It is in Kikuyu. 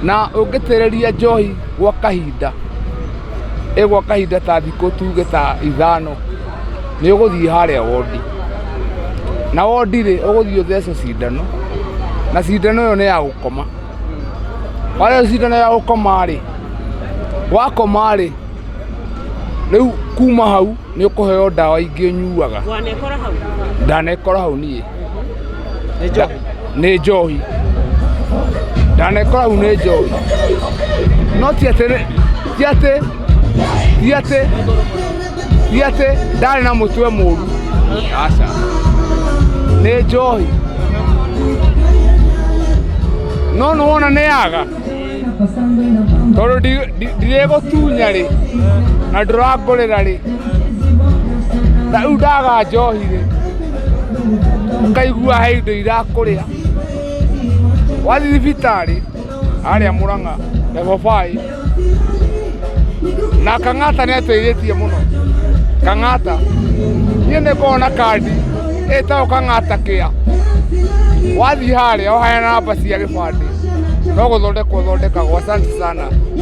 Na ũngĩtĩrĩria njohi gwa kahinda, ĩ gwa kahinda ta thikũ tuge ta 5, nĩ ũgũthiĩ harĩa wondi. Na wondi rĩ, ũgũthiĩ ũthecwo cindano, na cindano ĩyo nĩ ya gũkoma. Wathecwo cindano ya gũkoma rĩ, wakoma rĩ, rĩu kuma hau nĩ ũkũheo ndawa ingĩ ũnyuaga. Wanekora hau? Ndanekora hau niĩ. Nĩ njohi? Nĩ njohi. Ndanekora hau nĩ njohi. No ti atĩ ti atĩ ti atĩ ti atĩ ndarĩ na mũtwe mũru. Aca. Nĩ njohi. No nĩ wona nĩ yaga. Tondũ ndirĩgũtunya rĩ na ndũrangũrĩra rĩ, na rĩu ndaga njohi rĩ, ũkaigua he indo irakũrĩa. Wathiĩ thibitarĩ harĩa Mũrang'a level 5, na Kang'ata nĩ ateithĩtie mũno. Kang'ata, niĩ nĩ ngoragwo na kandi ĩtagwo Kang'ata Care. Wathiĩ harĩa ũheane namba cia gĩbandĩ, no gũthondekwo ũthondekagwo. Asante sana.